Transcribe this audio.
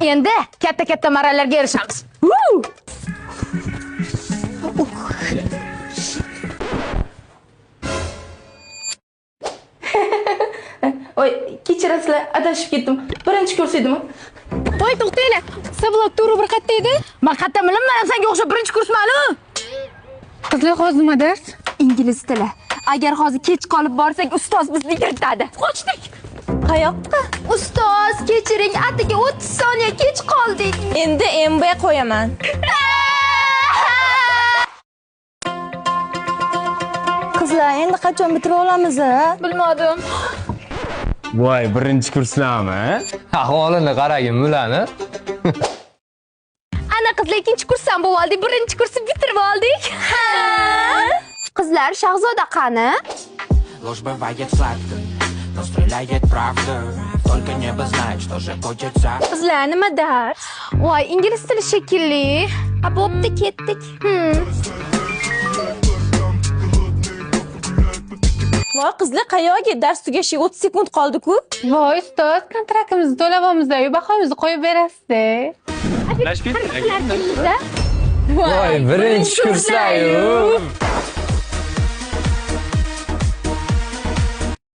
Endi katta-katta marralarga erishamiz. Voy, kechirasizlar, adashib ketdim. Birinchi kurs edimi? Voy, to'xtanglar. Savol to'g'ri bir qayerda edi? Men qayerdan bilaman, men senga o'xshab birinchi kursmanu. Qizlar, hozir nima dars? Ingliz tili. Agar hozir kech qolib borsak, ustoz bizni yirtadi. Qochdik. Qayoqqa? Ustoz, kechiring, atigi 30 soniya kech qoldik. Endi MB qo'yaman. Qizlar, endi qachon bitirib olamiz a? Bilmadim. Voy, birinchi kurslarmi? Ahvolini qaragin bularni. Ana qizlar, ikkinchi kursdan bo'lib oldik, birinchi kursni bitirib oldik. Ha. Qizlar, Shahzoda qani? Ложь бывает сладкой, но стреляет правда. Только небо знает, что же будет завтра. Qizlar, nima dars? Voy, ingliz tili shekilli. Ha, bo'pti, ketdik. Voy, qizlar, qayoqqa? Dars tugashiga 30 sekund qoldi-ku. Voy, ustoz, kontraktimizni to'layapmiz-ku, bahomizni qo'yib berasiz-da. Voy, birinchi kurslar-yu.